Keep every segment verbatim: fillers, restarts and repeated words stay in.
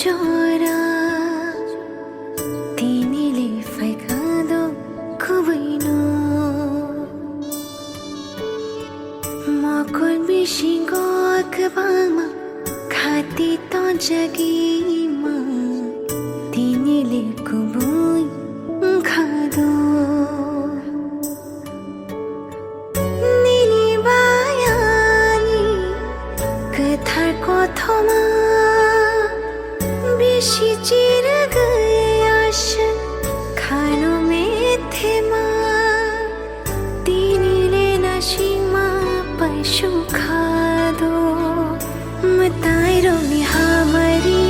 Chora, tini le phaikha do kubui no. Mokol bisingo kwbangma khati tonjagwi ma, tini le kubui wngkha do. Nini bayani kwthar kothoma bisi chirigwi aswk khano methema. Tini le nasingma paisukha do. Mwtai rokni hamari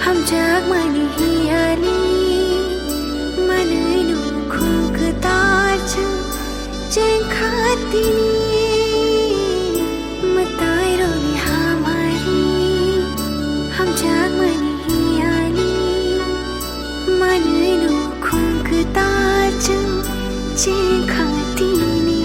hamjakmani hiyali manwi nukhung kwtal chwng chengkha tini. Mwtai rokni hamari hamjakmani hiyali manwi nukhung kwtal chwng chengkha tini.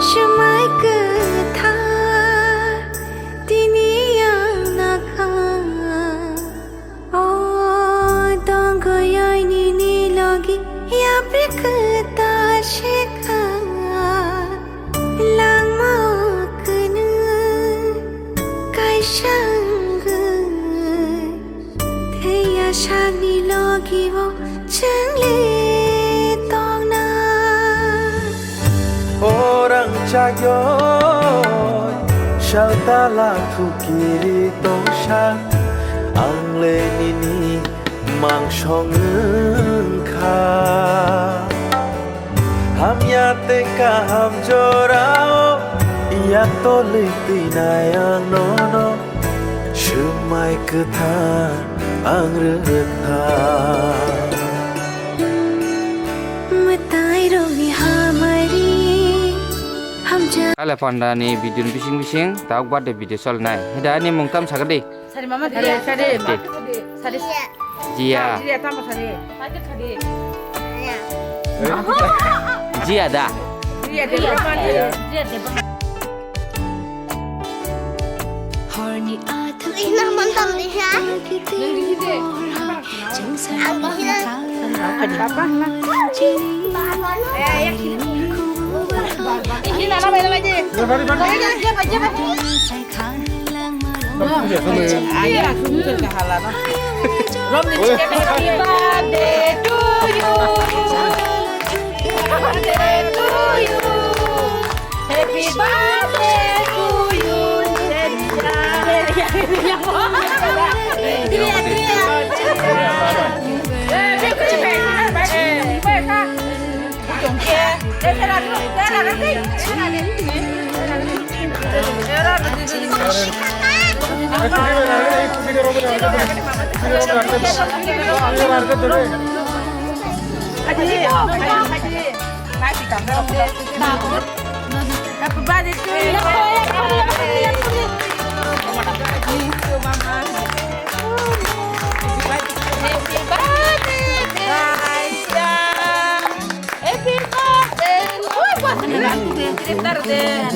Swmai kwthar tini ang nakha. O tongkha yai nini logi yapri kwthar sekha. Langma o kwnwi kaisa wngwi Theiya sakni logi bo chwng le tongna. O rangchak yo, saltala thukiri tongsa, ang le nini mangsong wngkha. Hamya tei kaham jorao yak tolwi twinai ang nono swmai kwthar ang rwkha. Mwtai rokni hamari hamjak. Kale panda ni video ni bising bising tabuk birthday video solnai. Heda ani mung tam sakadi. Sari mama, sari, sari. Sari. Jia. Jia, tamo sari. Jia da. Jia de. Jia de. Horni athak ina mantam ni ha. Ang gila. Papa na. Eh, ya. Ini nana baila lagi. Happy birthday to you. Happy birthday to you. Happy birthday to you. Happy birthday to you. Happy birthday to you, mama. Happy birthday, Aisha. Happy birthday. Uy, buat ini kan. Sebentar deh.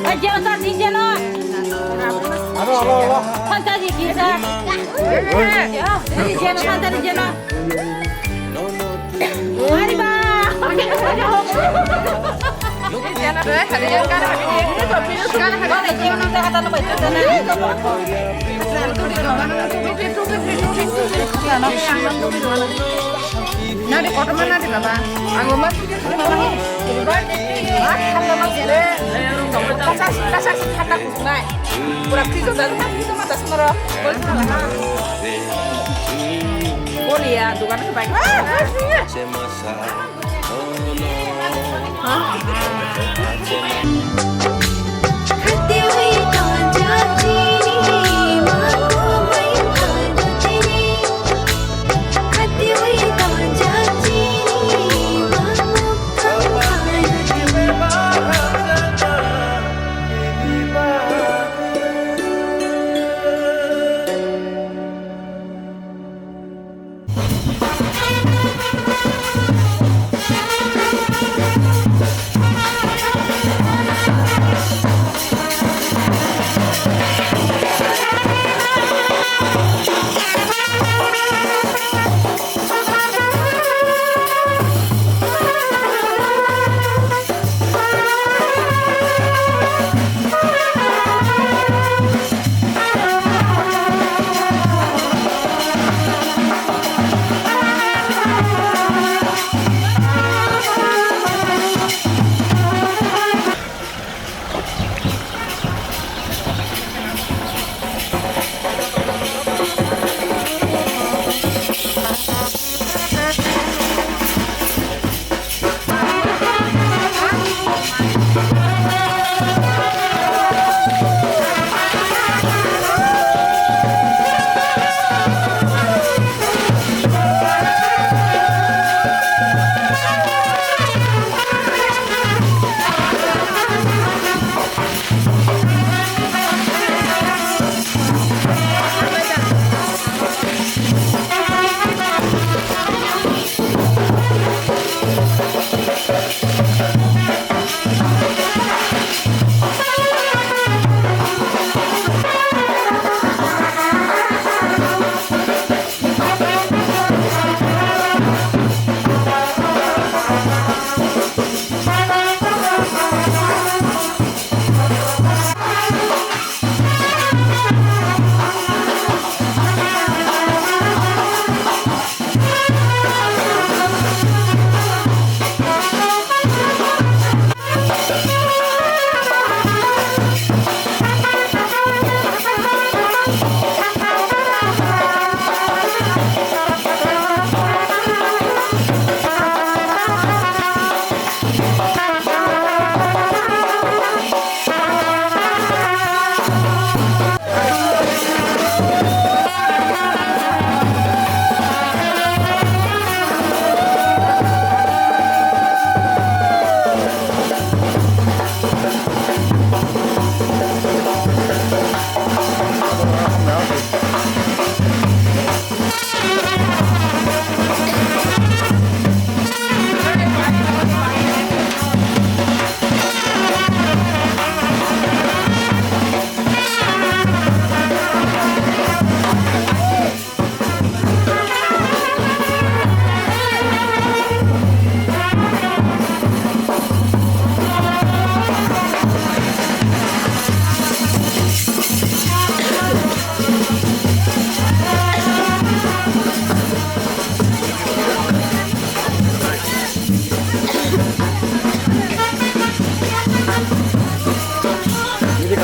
Aja usah di sana. Halo, halo, halo. Santai di sana. Ya, di sana, santai di sana. Arriba. Nadi kotorma nadi baba. Ang mama. Pura fridge o dal, fridge o mata sumaro. Bol sumaro. Bol ya, dukan ke baik.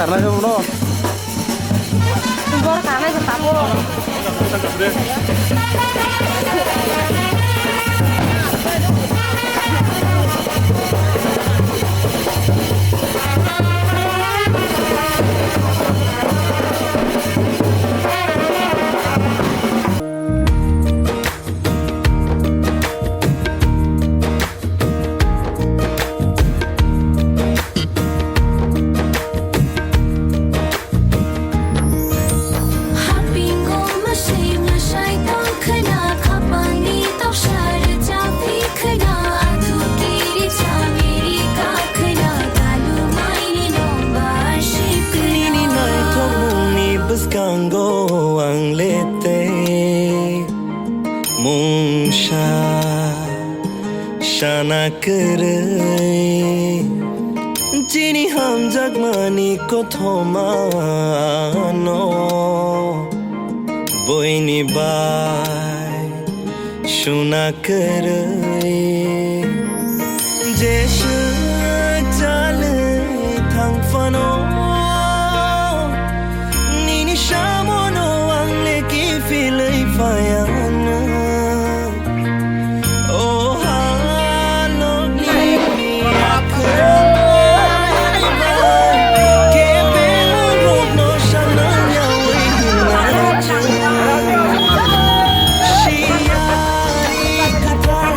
Karnai bo no. Bor karnai bo tamo. Nini naithokmungni bwskango ang le tei mungsa sana kwrwi. Chini hamjakmani kothoma no buini bai suna kwrwi. Jeswk chalwi thang phano, nini samono ang le kiphilwi phaiya hwnwi. O halokni akhai bai, kebeng rokno sanang yawi hwnwi chwng. Siyari kwthar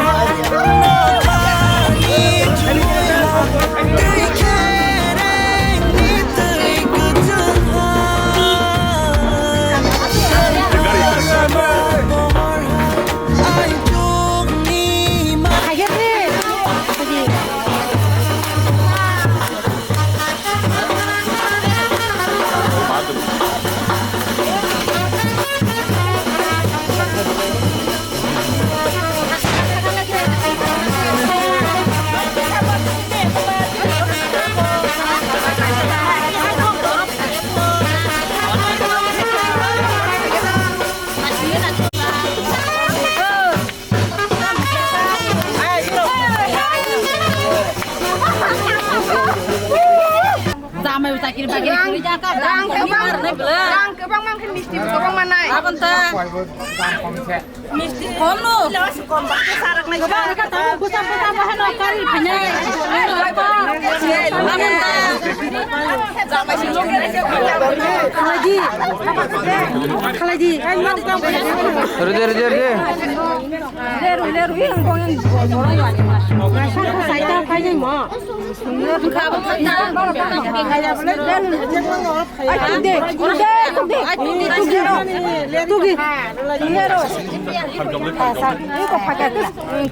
nokhani chwla, twi kherengni twi kwchwng ha. Jamai utakir bagir kuri jaka, rang kebang, rang kebang mangkin misti kebang manai. Abon ta. Misti kom no. Kebang ka tamu kusam kusam bahano kari phane. Abon ta. Khalaidi. Khalaidi. Rede, rede, rede. Leru, leru, yang kong yang borok ya ni mas. Saita khaini mo. Ai, tugi, tugi, tugi. Tugi. Leru. Sa, ini kok pakai tu?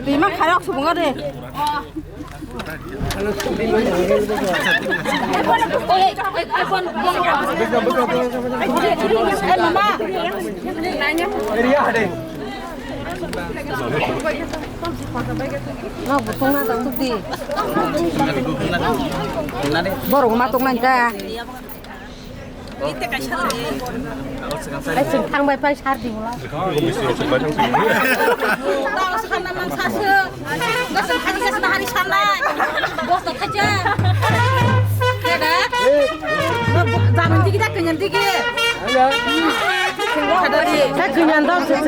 Terima kasih semua deh. Borok ma tongnai ta. Ai, chwng thangbai phai sar di bola. Tao sana man sasu. Gosok khani gosok hari sana. Gosok khaja. Keda? Zaman digi dak kenyan digi. Ada di. Saya kenyan dak sih.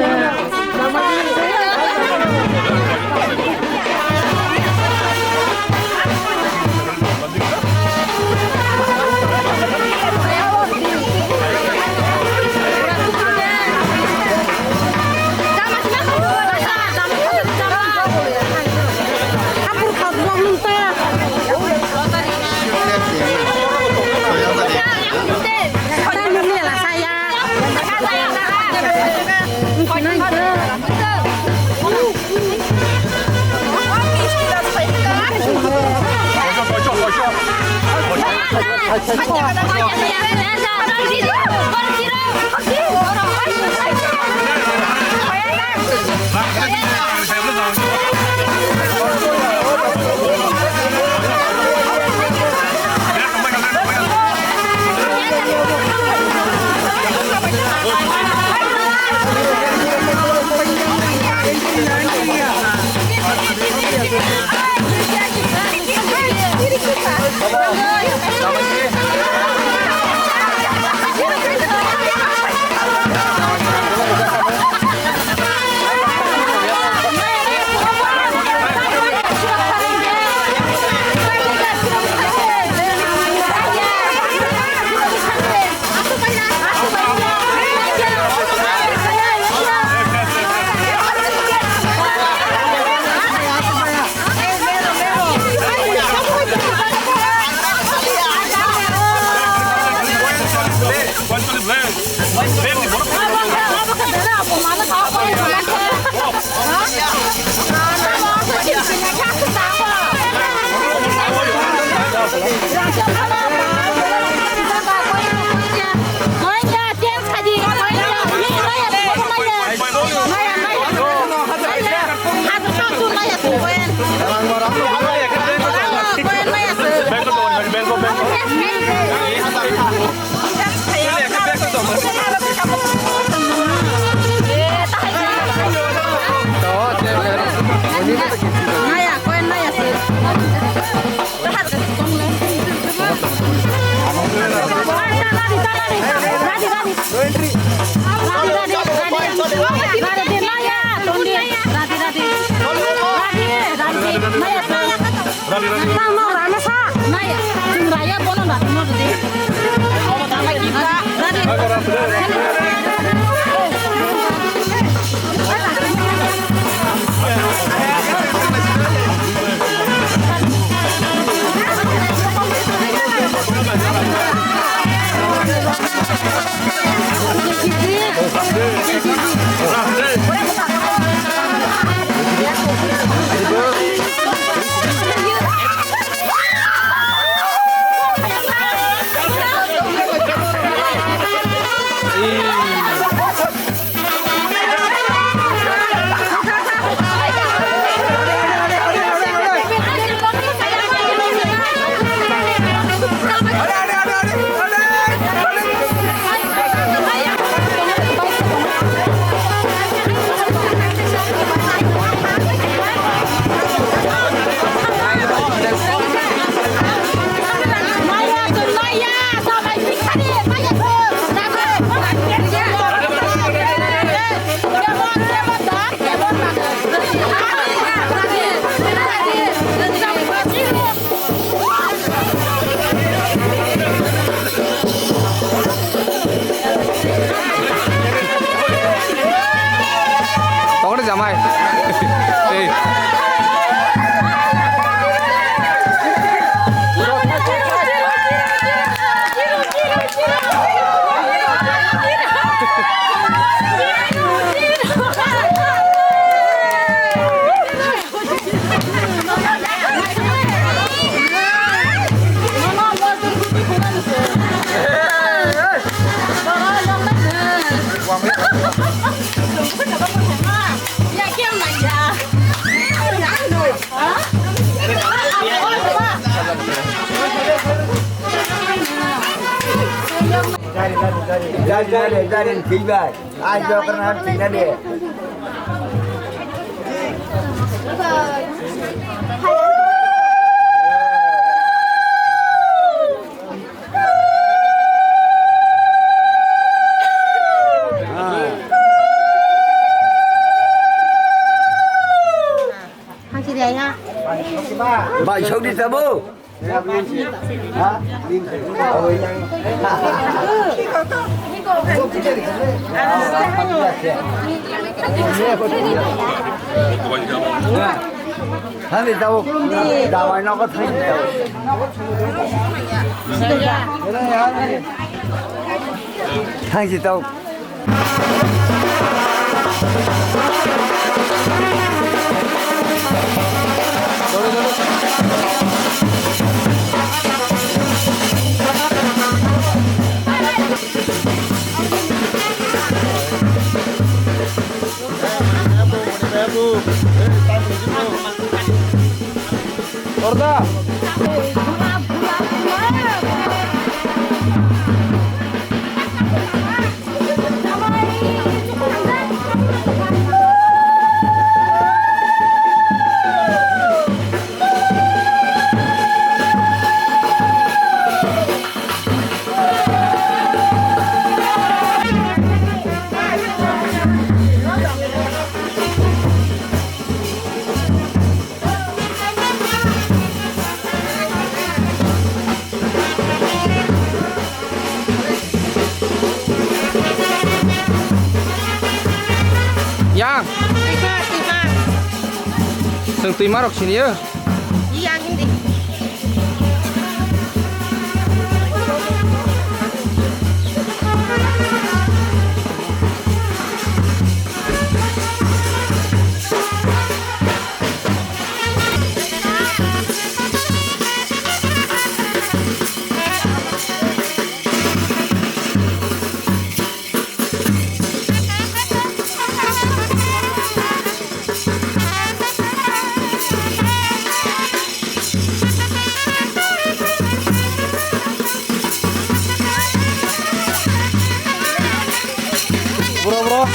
Tongre jamai. Ei. Jari, jari, jari, jari, thik bai. Ai, jokra na thik na de. Bai, sokdi tabo. Thani tabo. Dawai nogo thani tabo. Thangsi tau. Orda. Yang. Seng twi marok sini ya. Iya, hindi. Bro, bro.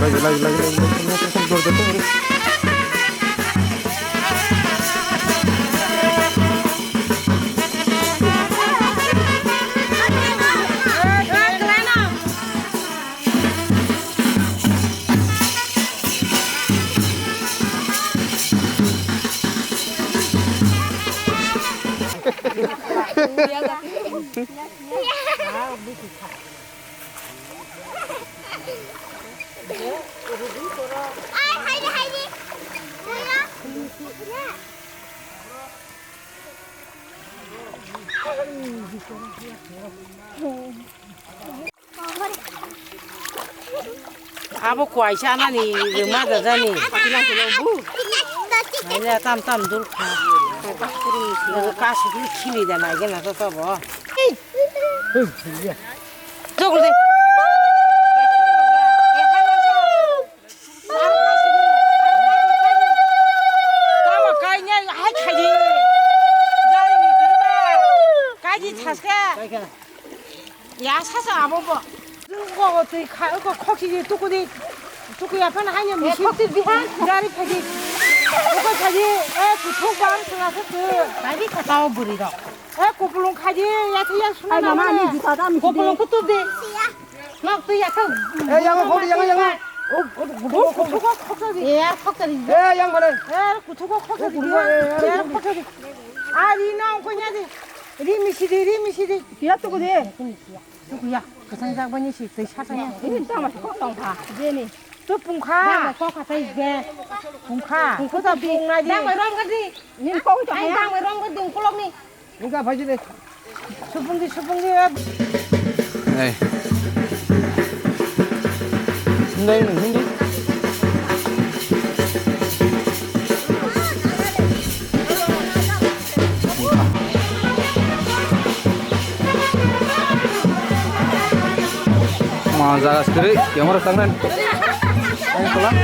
Lagi, lagi, lagi, lagi, lagi, lagi, lagi, lagi, lagi. Abo kuaisa anani rwma jajani. Haile tam tam dul kha. Kasu khili da nai gena to to bo. Chukul de. Tamo kainai hai khaidi. Jari ni tiba. Kaidi thaska. Ya sasa abo bo. Ko twi kha ko khokhi di tukudi. Tukuya phana haino misi. Khokti bihan. Jari khaidi. Ko khaidi. E kuthuk bam suna se tu. Kaidi khatao buri rok. E kupulung khaidi. Ya thai ya suna. Ai mama ni juta da misi. Kupulung kutu di. Nok twi ya kha. Eh, yang, yang, yang, yang. Oh, oh, oh, oh, oh. Kuthuk khoksa di. Eh, yang mana? Eh, kuthuk khoksa di. Eh, kuthuk, eh, eh, eh, khoksa di. Ah, ri no ko nya di. Ri misi di, ri misi di. Ya tu ko di. Tu ya. Kasang jak bani si twi sa sa ya. Ini tama kok tong kha. Je ni. Tu pung kha. Tama kok kha tai je. Pung kha. Pung kha ta pung na di. Dang mai rom ka di. Nin kok to. Ai dang mai rom ka di kulok ni. Wngkha phaiside. Supungdi, supungdi, eh. Ei. Hindi, hindi. Ma jaga sekali, camera tangan. Ayo, pulang.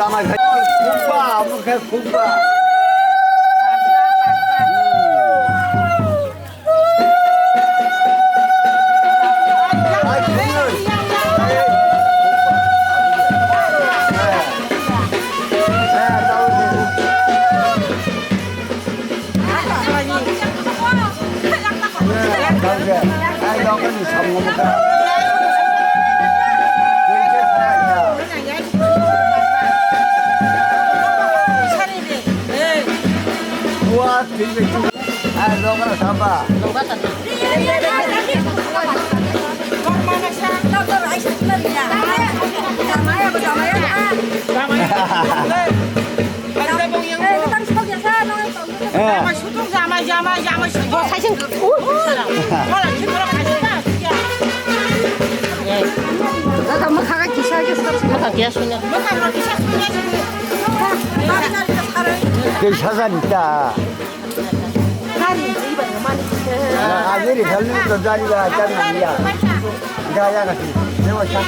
Ama khai khukba, ama khai khukba. Kisa jani ta. Agiri khalni to jani ba tan ya. Gaya kasi. Dewa sa.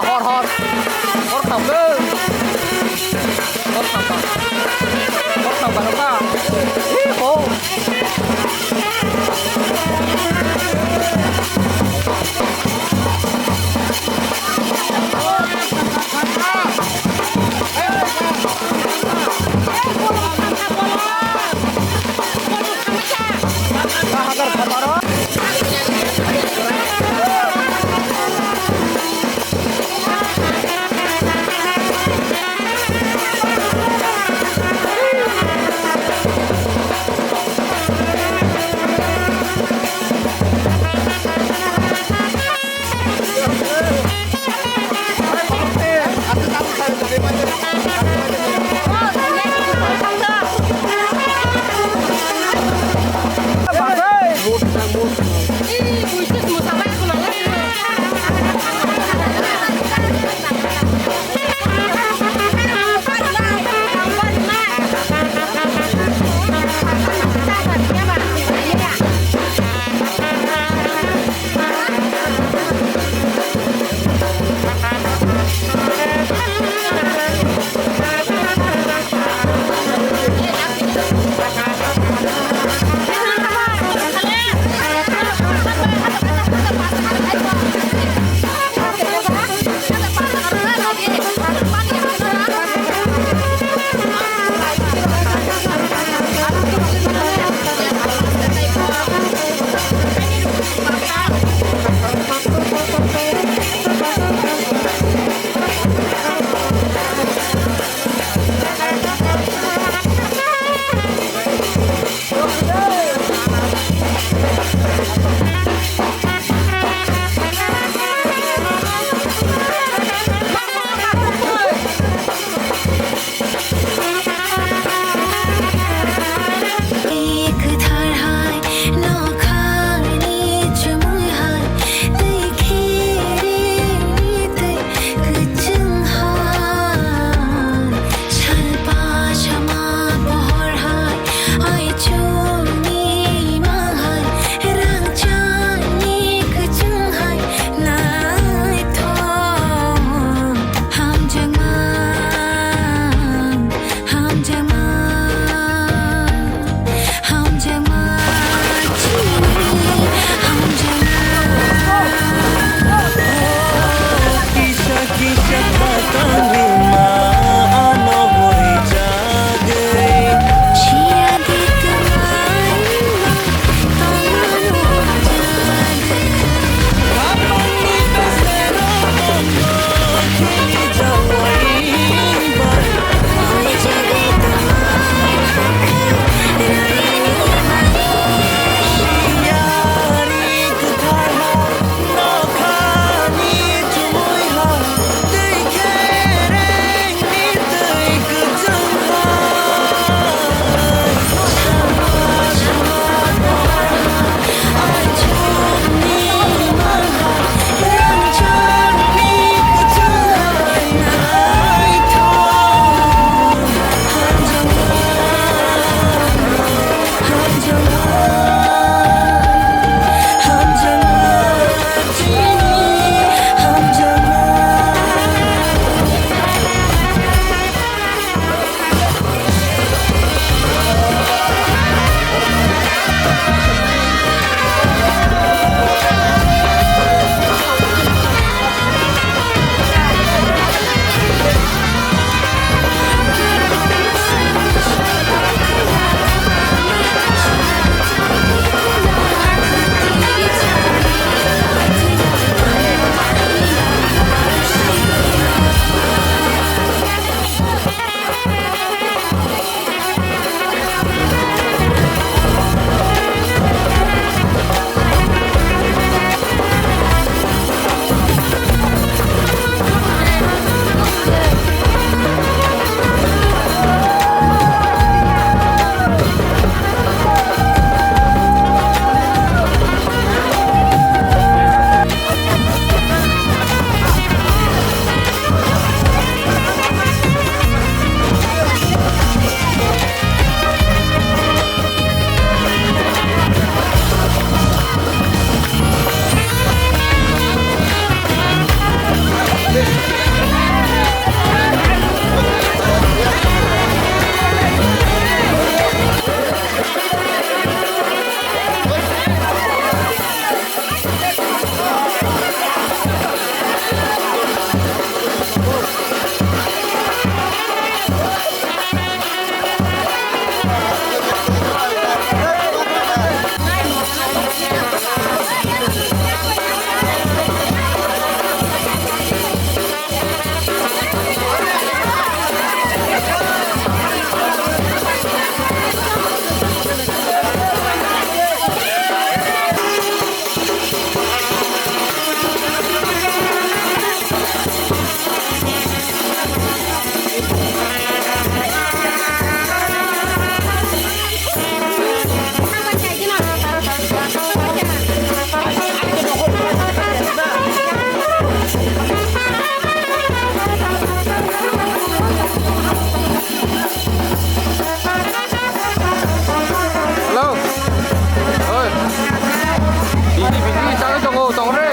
Hor, hor. Hor thangkhe. Hor thangkha. Hor thangkha nokha. Hi ho. Bisi chai tongo, tong re.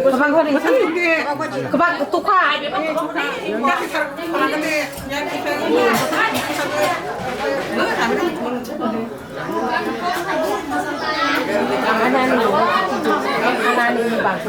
Kwbang hori. Kwbang tukha. Anani, anani bang.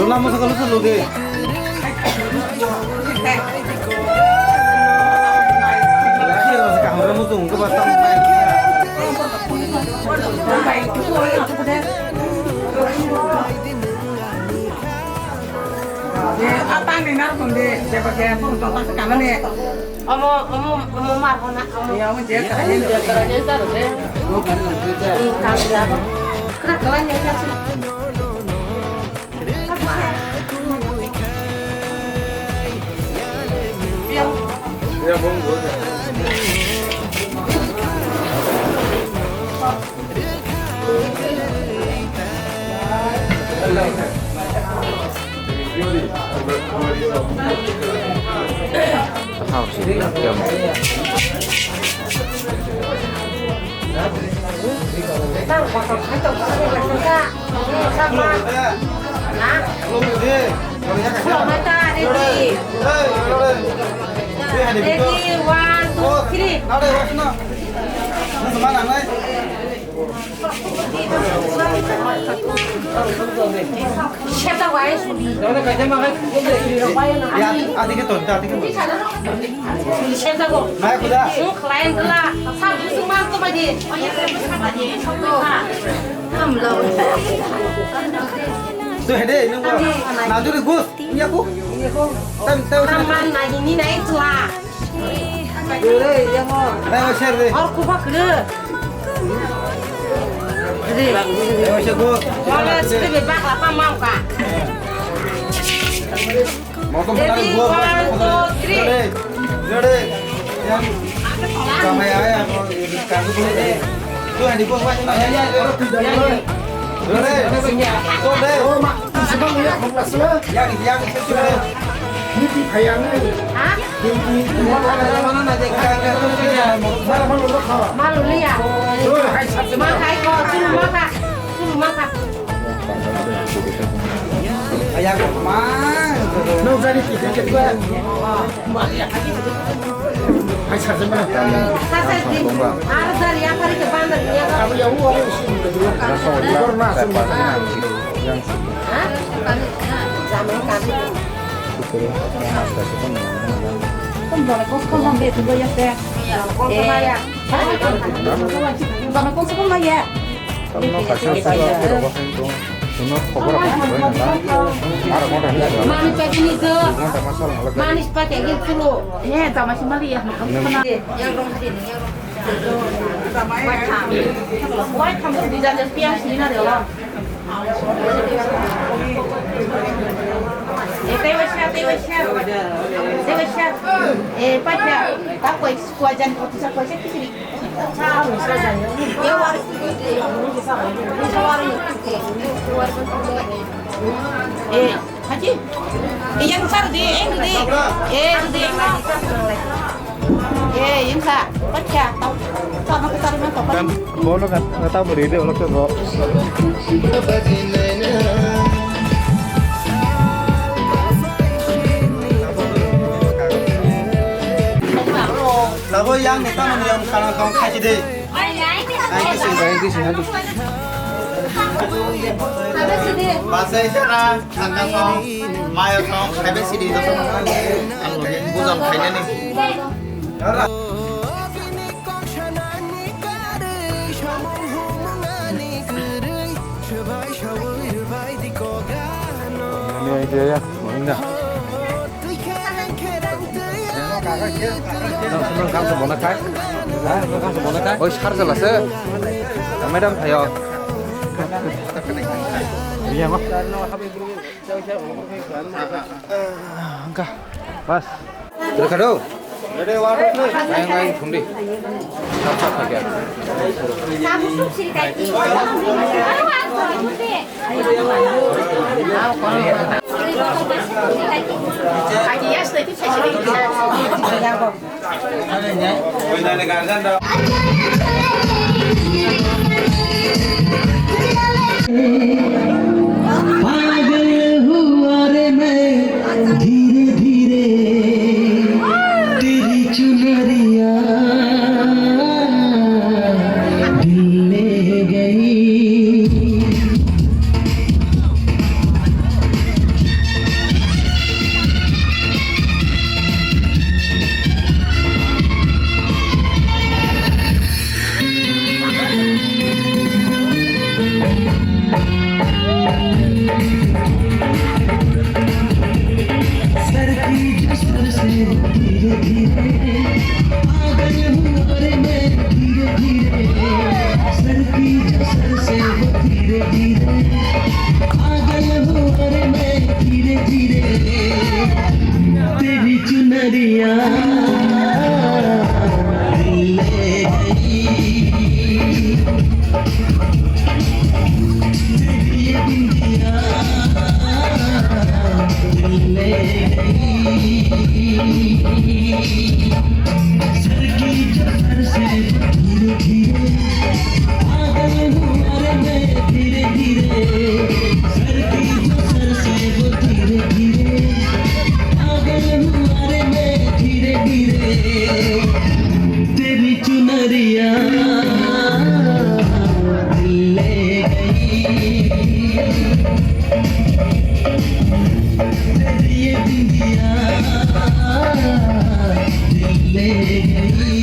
Lama sa kalu sa lode. Atang ni nar kundi, jeba ke pun tong tak kanane. Omo, omo, omo mar hona, omo. Ya, omo je kara, je kara, je kara, je. Ni kang ya. Kra kra ni ya. Ya. Ya, bong, bong. Ready, one, two, three. Seta wai sudi. Ya, adi ke ton, adi ke ton. Seta go. Mai kuda. Su khlain dula. Sa su mang to baji. Ham lo. Tu hede, nung ko. Na duri gus. Iya ku. Tam, tam. Tam man na ini na itla. Or kuba kre. Re. Wala sike be bakla pa mau ka. Ready, one, two, three. Malulia. Makai ko, sulu maka. Sulu maka. Ayang mang. Nung jari tiga kedua. Hai saja mana? Sasa di. Ar jari apa ri ke bandar ya? Kamu ya uang sih. Korma sih. Ha? Zaman kami. Kan bana kos kos lam betu ya teh. Eh. Bana kos kos lam ya. Mani pakai ni tu. Mani pakai ni tu. Eh, sama si Mali ya. Wai tham. Wai tham tu di jaga piang sini na dia lah. Eh, tei wai siap, tei wai siap. Tei wai siap. Eh, pakai. Tak koi kuajan kau tu sa koi sa kisiri. Eh, haji. Eh, yang sar di, eh, di. Eh, di, eh, eh, yang sar. Pakai, tau. Tau, nak taruh mana, tau. Kan, bono kan, tau beri dia, orang tu, bo. Labo yang ni tamo ni yang kalang kong kaji de. Ai kisi, ai kisi hadi. Basai jara, saka song, mayo song, kaibe sidi joto. Ang loge bujang khainani. Ni idea ya, mana? Nang, nang kaso bona khai? Ha? Nang kaso bona khai? Oi, sarjala se. Madam, ayo. Iya, Mak. Angka. Bas. Rekado. Ayo, ayo, phone di. Sap, sap, sap, ya. पागल हुआ रे मैं धीरे धीरे तेरी चुनरिया दिल ले गई। तेरी चुनरिया दिल ले गई, तेरी ये बिंदिया दिल ले गई।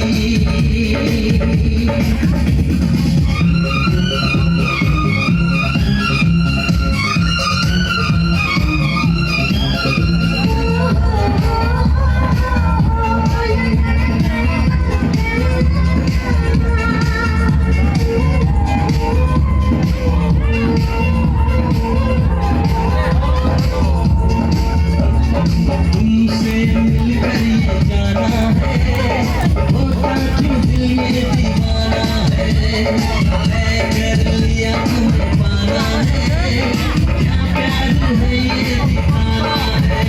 तुमसे मिलकर ये जाना है, होता क्यों दिल ये दीवाना है, तय कर लिया तुम्हें पाना है, क्या प्यार है ये दीवाना है।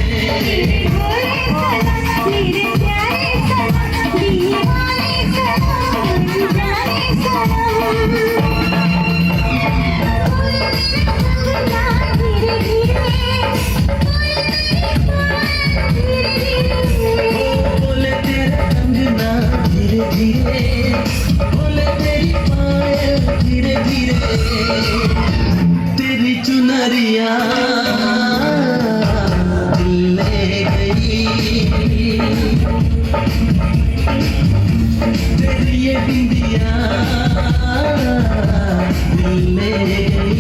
बोले तेरा कंगना धीरे धीरे, बोले तेरी पायल धीरे धीरे, तेरी चुनरिया दिल ले गई, तेरी ये बिंदिया दिल ले गई।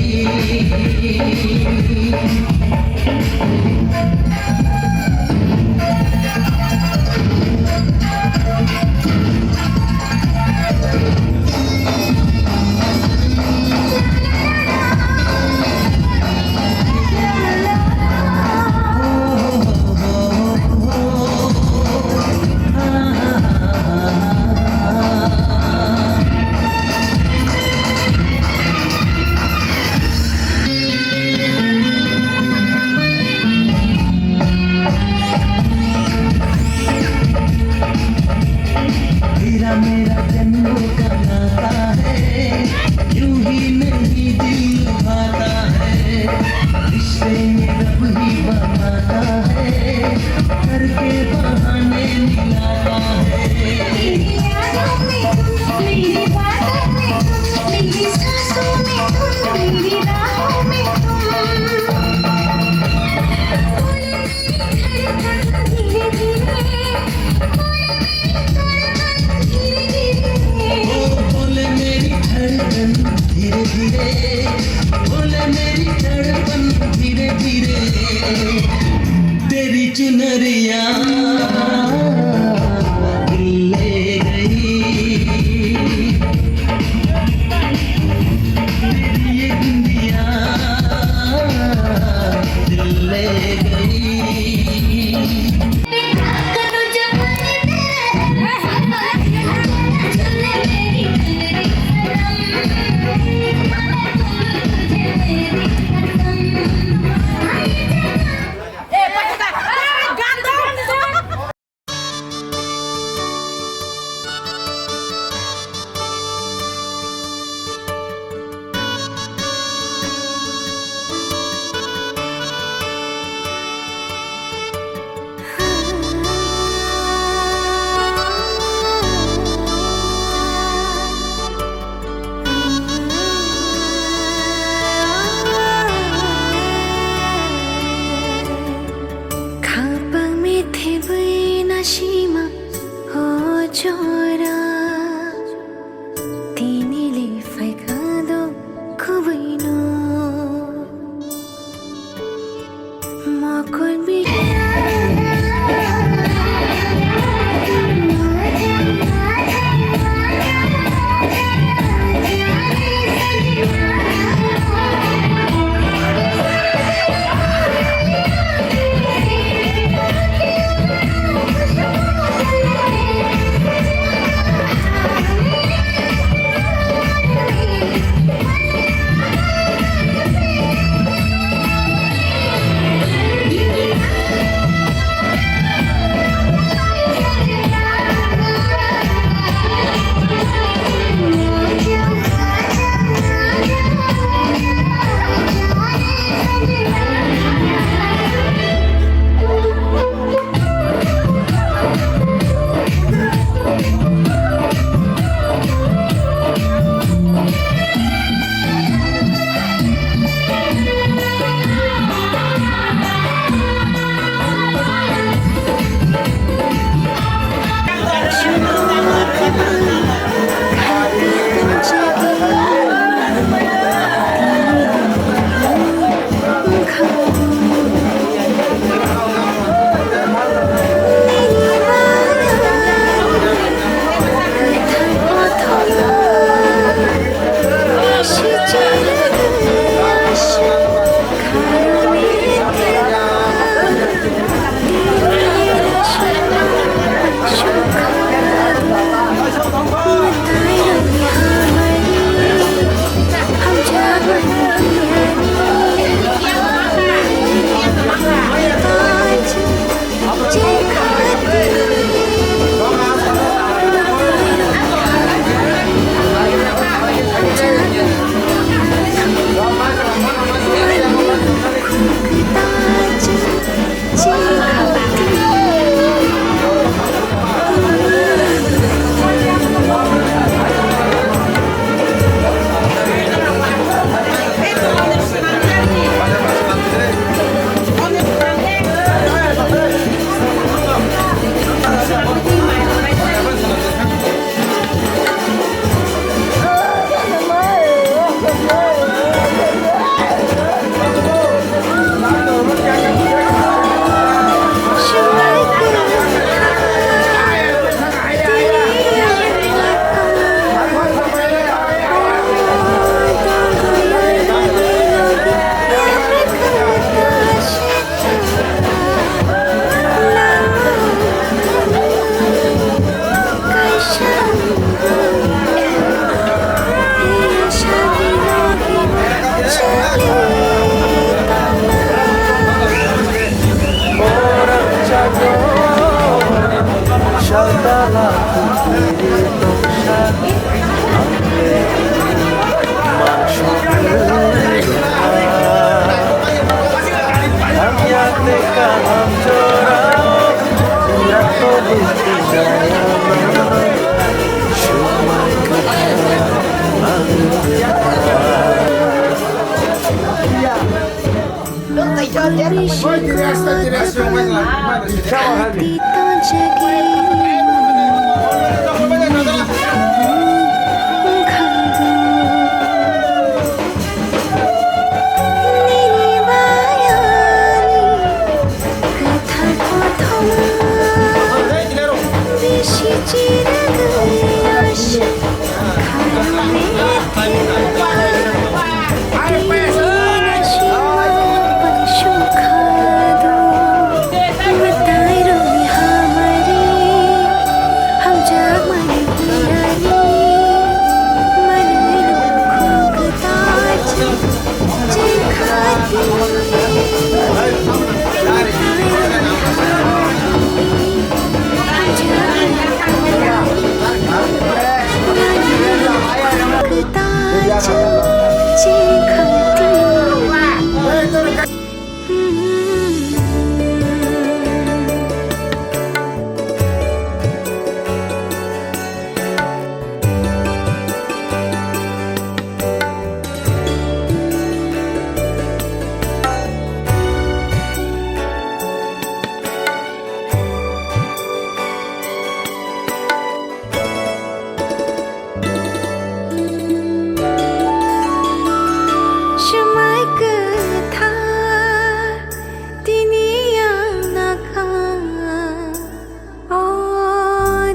तेरा मेरा जन्मों का नाता है, यूं ही नहीं दिल लुभाता है, रिश्ते में रब ही बनाता है, करके बहाने मिलाता है। तेरी यादों में तुम, मेरी बातों में तुम, मेरी सांसों में तुम, मेरी राहों में तुम। बोले मेरी धड़कन धीरे धीरे, बोले मेरी धड़कन धीरे धीरे। ओ बोले मेरी धड़कन धीरे धीरे, बोले मेरी धड़कन धीरे धीरे। तेरी चुनरिया दिल ले गई, तेरी ये बिंदिया दिल ले गई। Khapang mithibai nasima o chora, tini le phaikha do khubaino. Swmai kwthar tini ang nakha. O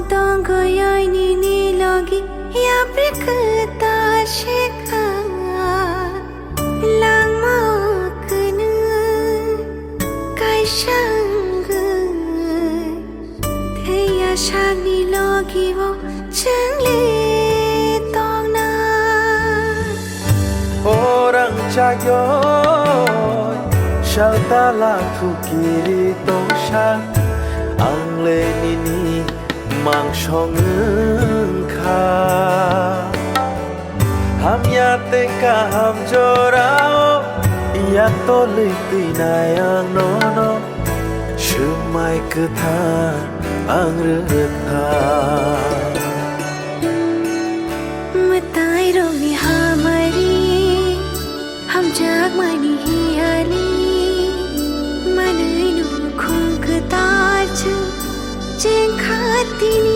tongwi nini logi yapri kwtal se kha. Langma kwnwi kaisa wngwi thwiya sakni logi o chwng le tongna. Orang chayoi saltala thukiri tongsa, ang le nini mangsong wngkha. Hamya tei kaham jorao yak tolwi twinai ang nono swmai kwthar ang rwkha. Mwtai rokni hamari hamjakmani hiyali manwi nukhung kwtal chwng chengkha tini.